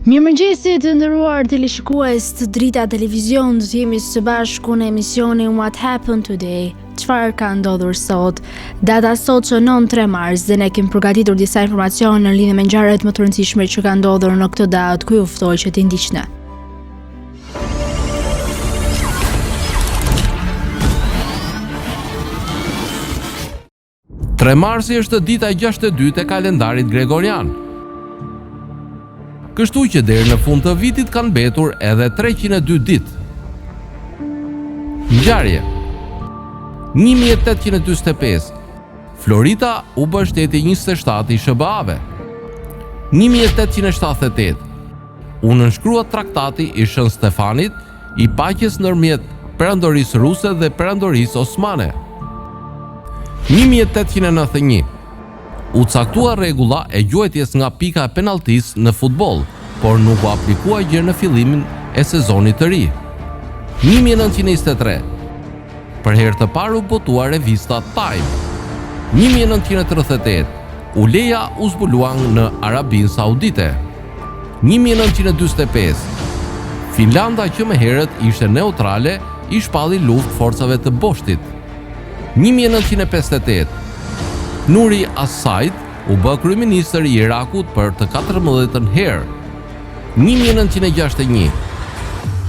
Mirëmëngjesi të nderuar teleshikues të Drita Televizion, do të jemi së bashku në emisionin What Happened Today, çfarë ka ndodhur sot. Data sot shënon 3 mars dhe ne kemi përgatitur disa informacione në lidhje me ngjarjet më të rëndësishme që kanë ndodhur në këtë datë, ku ju ftoj që t'i ndiqni. 3 marsi është dita e 62 e kalendarit Gregorian. Kështu që deri në fund të vitit kanë mbetur edhe 302 ditë. Ngjarje 1845 Florida u bë shteti 27 i SHBA-ve. 1878 U nënshkrua Traktati i Shën Stefanit i paqes ndërmjet Perandorisë Ruse dhe Perandorisë Osmane. 1891 U caktua rregulla e gjuajtjes nga pika e penalltisë në futboll, por nuk u aplikua gjer në fillimin e sezonit të ri. 1923 Për herë të parë u botua revista Time. 1938 Uleja u zbulua në Arabinë Saudite. 1945 Finlanda që më herët ishte neutrale i shpalli luftë forcave të Boshtit. 1958 Nuri as-Said u bë kryeministër i Irakut për të 14-ën herë. 1961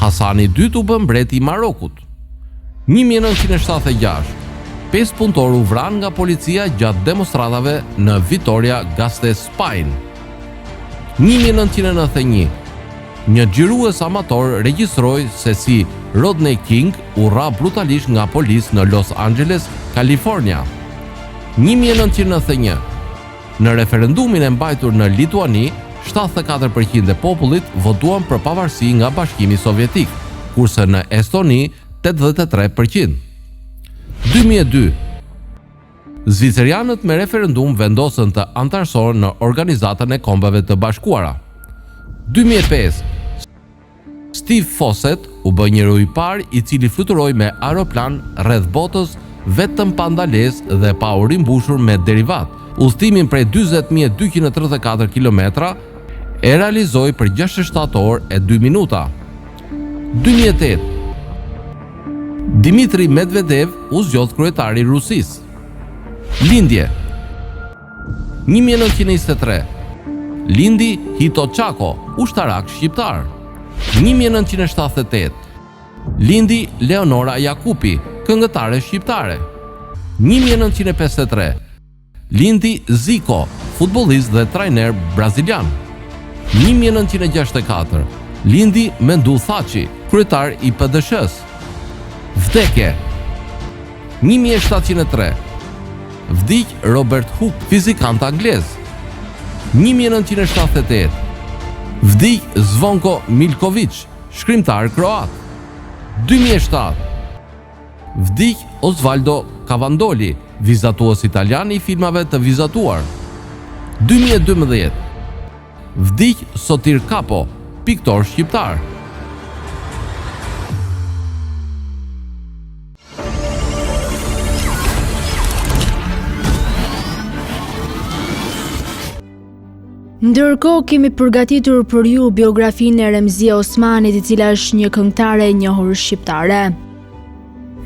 Hasani i dytë u bë mbret i Marokut. 1976 Pesë punëtorë u vranë nga policia gjatë demonstratave në Vitoria Gasteiz, Spanjë. 1991 Një xhirues amator regjistroi se si Rodney King u rrah brutalisht nga policë në Los Angeles, Kalifornia. 1991 Në referendumin e mbajtur në Lituani, 74 për qind e popullit votuan për pavarësi nga Bashkimi Sovjetik, kurse në Estoni 83 për qind. 2002 Zvicerianët me referendum vendosën të anëtarësohen në Organizatën e Kombeve të Bashkuara. 2005 Steve Fossett u bë njeriu i parë i cili fluturoi me aeroplan rreth botës vetëm pa ndalesë dhe pa u rimbushur me derivat. Udhëtimin prej 40.234 kilometra e realizoi për 67 orë e 2 minuta. 2008 Dimitri Medvedev u zgjodh kryetar i Rusisë. Lindje 1923 Lindi Hito Çako, ushtarak shqiptar. 1978 Lindi Leonora Jakupi, këngëtare shqiptare. 1953 Lindi Zico, futbollist dhe trajner brazilian. 1964 Lindi Menduh Thaçi, kryetar i PDSH-së. Vdekje 1703 Vdiq Robert Hooke, fizikant anglez. 1978 Vdiq Zvonko Milković, shkrimtar kroat. 2007 Vdiq Osvaldo Cavandoli, vizatues italian i filmave të vizatuar. 2012 Vdiq Sotir Kapo, piktor shqiptar. Ndërkohë kemi përgatitur për ju biografinë e Remzie Osmanit, e cila është një këngëtare e njohur shqiptare.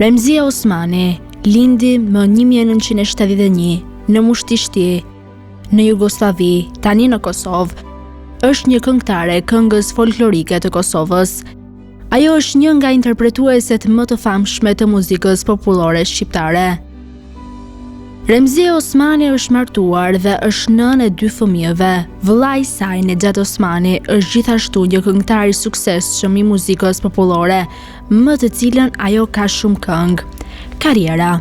Remzie Osmani lindi më 1971 në Mushtishti, në Jugosllavi, tani në Kosovë. Është një këngëtare e këngës folklorike të Kosovës. Ajo është një nga interpretueset më të famshme të muzikës popullore shqiptare. Remzie Osmani është martuar dhe është nënë e dy fëmijëve. Vëllai i saj, Nexhat Osmani, është gjithashtu një këngëtar i suksesshëm i muzikës popullore, me të cilën ajo ka shumë këngë. Karriera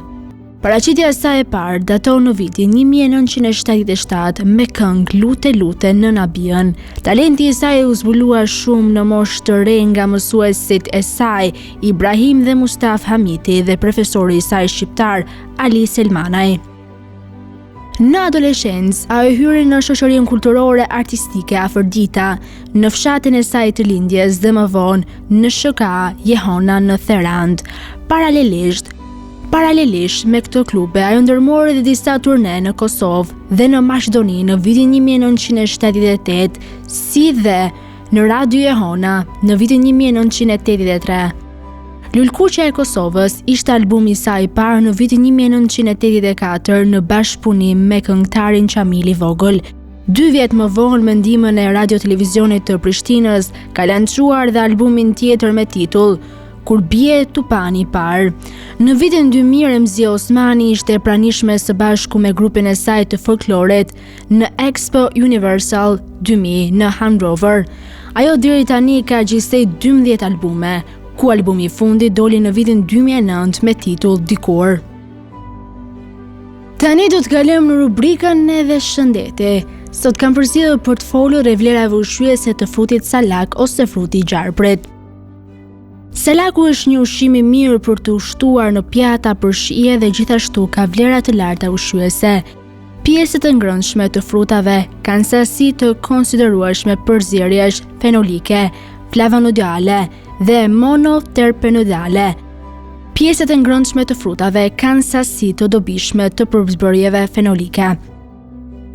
Paraqitja e saj e parë daton në vitin 1977 me këngë Lute Lute Nëna Bijën. Talenti i saj u zbulua shumë në moshë të re nga mësuesit e saj Ibrahim dhe Mustafë Hamiti dhe profesori i saj shqiptar Ali Selmanaj. Në adoleshencë, ajo hyri në shoqërinë kulturore artistike Afërdita, në fshatin e saj të lindjes dhe më vonë në SHKA Jehona në Therandë. Paralelisht, paralelisht me këto klube, ajo ndërmori dhe disa turne në Kosovë dhe në Maqedoni në vitin 1978, si dhe. në Radio Jehona në vitin 1983. Lulëkuqja e Kosovës ishte albumi i saj i parë në vitin 1984 në bashkëpunim me këngëtarin Qamil i Vogël. Dy vjet më vonë me ndihmën e Radio Televizionit të Prishtinës ka lançuar dhe albumin tjetër me titull Kur bie tupani i parë. Në vitin 2000 Remzie Osmani ishte e pranishme së bashku me grupin e saj të folklorit në Expo Universal 2000 në Hanover. Ajo deri tani ka gjithsej 12 albume, ku albumi i fundit doli në vitin 2009 me titull Dikur. Tani do të kalojmë në rubrikën edhe shëndeti. Sot kam përzgjedhur për të folur rreth vlerave ushqyese të frutit salak ose fruti i gjarprit. Salaku është një ushqim i mirë për t'u shtuar në pjata për shije dhe gjithashtu ka vlera të larta ushqyese. Pjesët e ngrënshme të frutave kanë sasi të konsiderueshme përzierjesh fenolike, flavonoidale dhe monoterpenoidale. Pjesët e ngrënshme të frutave kanë sasi të dobishme të përbërjeve fenolike.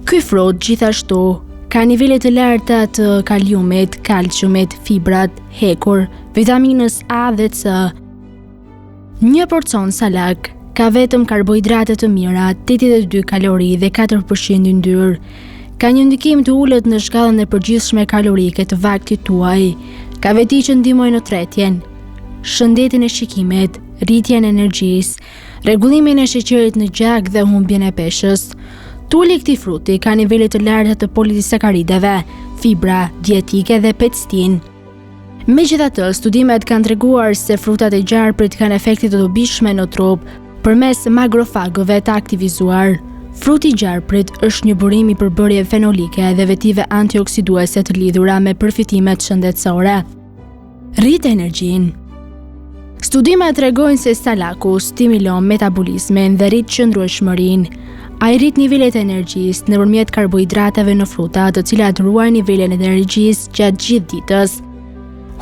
Ky frut gjithashtu ka nivele të larta të kaliumit, kalciumit, fibrat, hekur, vitaminës A dhe C. Një porcion salak ka vetëm karbohidrate të mira, 82 kalori dhe 4% yndyrë. Ka një ndikim të ulët në shkallën e përgjithshme kalorike të vaktit tuaj. Ka veti që ndihmojnë në tretjen, shëndetin e shikimit, rritjen e energjisë, rregullimin e sheqerit në gjak dhe humbjen e peshës. Tuli i këtij fruti ka nivele të larta të polisakarideve, fibra dietike dhe pektinë. Megjithatë, studimet kanë treguar se frutat e gjarprit kanë efekte të dobishme në trup përmes makrofagëve të aktivizuar. Fruti i gjarprit është një burim i përbërjeve fenolike dhe vetive antioksiduese të lidhura me përfitimet shëndetësore. Rrit energjinë. Studimet tregojnë se salaku stimulon metabolizmin dhe rrit qëndrueshmërinë. Ai rrit nivelet e energjisë nëpërmjet karbohidrateve në fruta, të cilat ruajnë nivelin e energjisë gjatë gjithë ditës.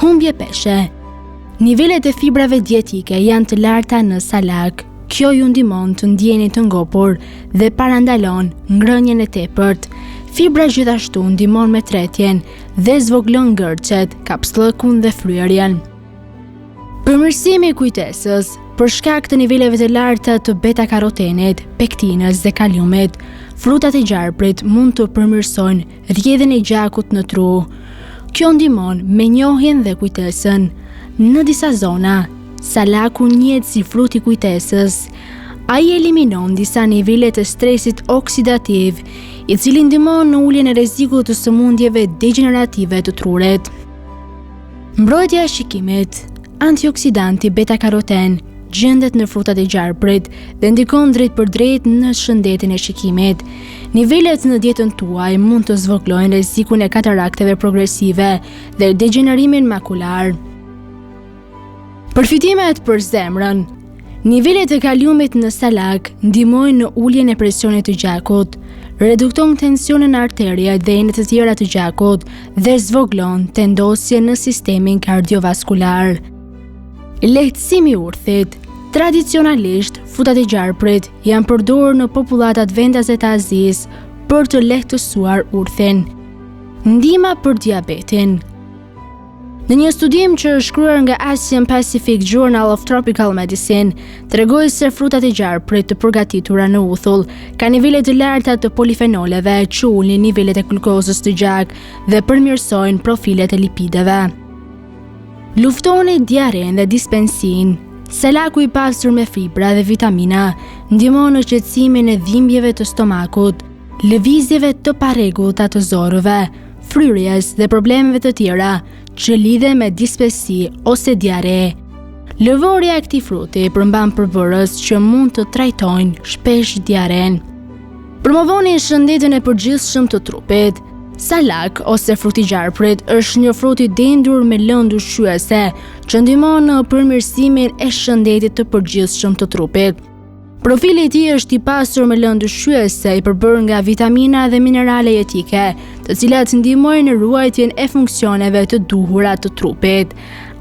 Humbje peshe. Nivelet e fibrave dietike janë të larta në salak. Kjo ju ndihmon të ndjeni të ngopur dhe parandalon ngrënien e tepërt. Fibra gjithashtu ndihmon me tretjen dhe zvogëlon ngërçet, kapsllëkun dhe fryrjen. Përmirësimi i kujtesës, për shkak të niveleve të larta të beta-karotenit, pektinës dhe kaliumit, frutat e gjarprit mund të përmirësojnë rrjedhjen e gjakut në tru. Kjo ndihmon me njohjen dhe kujtesën. Në disa zona, salaku njihet si frut i kujtesës. Ai eliminon disa nivele të stresit oksidativ, i cili ndihmon në uljen e rrezikut të sëmundjeve degjenerative të trurit. Mbrojtja e shikimit, antioksidanti beta-karoten gjendet në frutat e gjarprit dhe ndikon drejtpërdrejt në shëndetin e shikimit. Nivelet në dietën tuaj mund të zvogëlojnë rrezikun e katarakteve progresive dhe degjenerimin makular. Përfitimet për zemrën. Nivelet e kaliumit në salak ndihmojnë në uljen e presionit të gjakut, redukton tensionin në arteriet dhe enët e tjera të gjakut dhe zvogëlon tendosjen në sistemin kardiovaskular. Lehtësimi i urthit. Tradicionalisht, frutat e gjarprit janë përdorur në popullatat vendase të Azisë për të lehtësuar urthin. Ndihma për diabetin. Në një studim që është shkruar nga Asian Pacific Journal of Tropical Medicine, tregoi se frutat e gjarprit të përgatitura në uthull kanë nivele të larta të polifenoleve që ulin nivelet e glukozës në gjak dhe përmirësojnë profilet e lipideve. Luftoni diarrenë dhe dispepsinë. Salaku i pasur me fibra dhe vitamina ndihmon në qetësimin e dhimbjeve të stomakut, lëvizjeve të parregullta të zorrëve, fryrjes dhe problemeve të tjera që lidhen me dispepsi ose diarre. Lëvorja e këtij fruti përmban përbërës që mund të trajtojnë shpesh diarrenë. Promovoni shëndetin e përgjithshëm të trupit. Salak ose fruti i gjarprit është një frut i dendur me lëndë ushqyese që ndihmon në përmirësimin e shëndetit të përgjithshëm të trupit. Profili i tij është i pasur me lëndë ushqyese, i përbërë nga vitamina dhe minerale jetike, të cilat ndihmojnë në ruajtjen e funksioneve të duhura të trupit.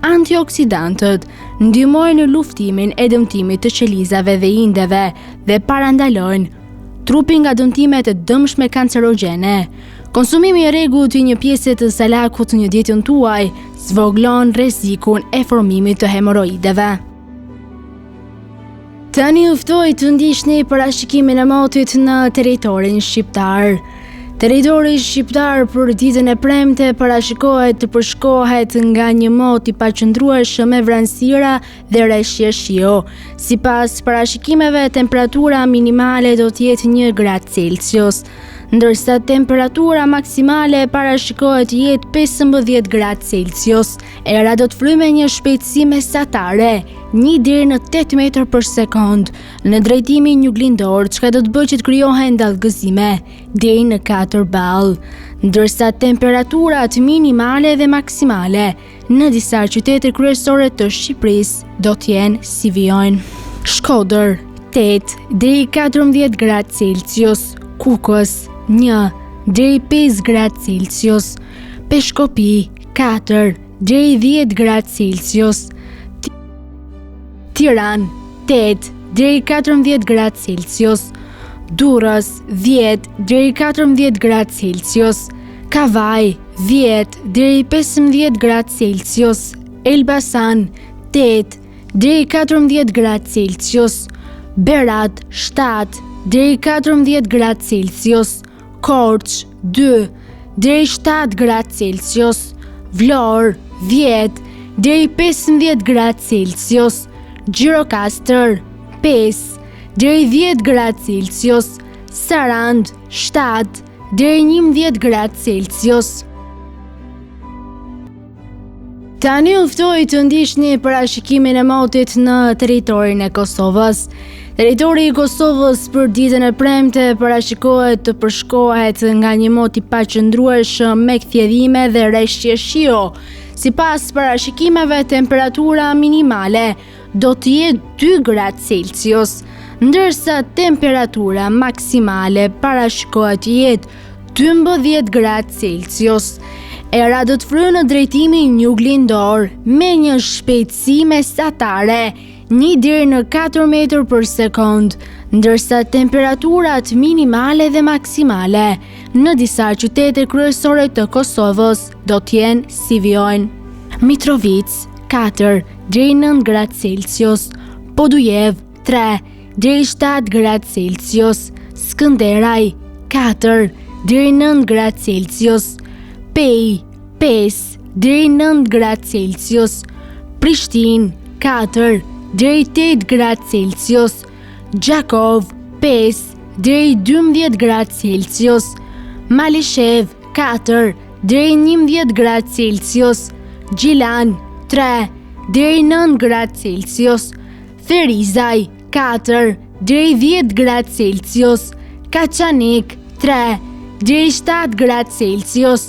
Antioksidantët ndihmojnë në luftimin e dëmtimit të qelizave dhe indeve dhe parandalojnë trupin nga dëmtimet e dëmshme kancerogjene. Konsumimi i rregullt i një pjese të salakut në dietën tuaj zvogëlon rrezikun e formimit të hemorroideve. Tani ju ftoj të ndiqni parashikimin e motit në territorin shqiptar. Territori shqiptar për ditën e premte parashikohet të përshkohet nga një mot i paqëndrueshëm me vranësira dhe reshje shiu. Sipas parashikimeve, temperatura minimale do të jetë 1 gradë Celsius, ndërsa temperatura maksimale parashikohet të jetë 15 gradë Celsius. Era do të fryjë me një shpejtësi mesatare, 1 deri në 8 metër për sekond, në drejtimin juglindor, çka do të bëjë që të krijohen dallgëzime deri në 4 ballë. Ndërsa temperaturat minimale dhe maksimale në disa qytete kryesore të Shqipërisë do të jenë si vijojnë. Shkodër 8 deri 14 gradë Celsius, Kukës 1 deri 5 gradë Celsius, Peshkopi 4 deri 10 gradë Celsius, Tiranë 8 deri 14 gradë Celsius, Durrës 10 deri 14 gradë Celsius, Kavajë 10 deri 15 gradë Celsius, Elbasan 8 deri 14 gradë Celsius, Berat 7 deri 14 gradë Celsius, Korçë 2 deri 7 gradë Celsius, Vlorë 10 deri 15 gradë Celsius, Gjirokastër 5 deri 10 gradë Celsius, Sarandë 7 deri 11 gradë Celsius. Tani ju ftoj të ndiqni parashikimin e motit në territorin e Kosovës. Territori i Kosovës për ditën e premte parashikohet të përshkohet nga një mot i paqëndrueshëm me kthjellime dhe reshje shiu. Sipas parashikimeve, temperatura minimale do të jetë 2 gradë Celsius, ndërsa temperatura maksimale parashikohet të jetë 12 gradë Celsius. Era do të fryjë në drejtimin juglindor me një shpejtësi mesatare 1 deri në 4 metër për sekond, ndërsa temperaturat minimale dhe maksimale në disa qytete kryesore të Kosovës do të jenë si vijojnë. Mitrovicë 4 deri 9 gradë Celsius, Podujevë 3 deri 7 gradë Celsius, Skënderaj 4 deri 9 gradë Celsius, Pejë 5 deri 9 gradë Celsius, Prishtinë 4 deri 8 gradë Celsius, Gjakovë 5 deri 12 gradë Celsius, Malishevë 4 deri 11 gradë Celsius, Gjilan 3 deri 9 gradë Celsius, Ferizaj 4 deri 10 gradë Celsius, Kaçanik 3 deri 7 gradë Celsius,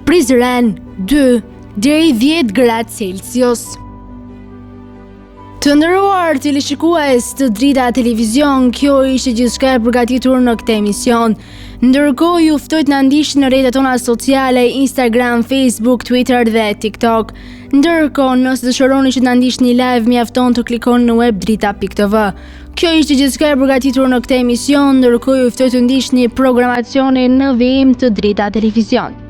Prizren 2 deri 10 gradë Celsius. Të nderuar teleshikues të Drita Televizion, kjo ishte gjithçka e përgatitur në këtë emision. Ndërkohë ju ftoj të na ndiqni në rrjetet tona sociale, Instagram, Facebook, Twitter dhe TikTok. Ndërkohë, nëse dëshironi që të na ndiqni live, mjafton të klikoni në web drita.tv. Kjo ishte gjithçka e përgatitur në këtë emision, ndërkohë ju ftoj të ndiqni programacionin në vijim të Drita Televizion.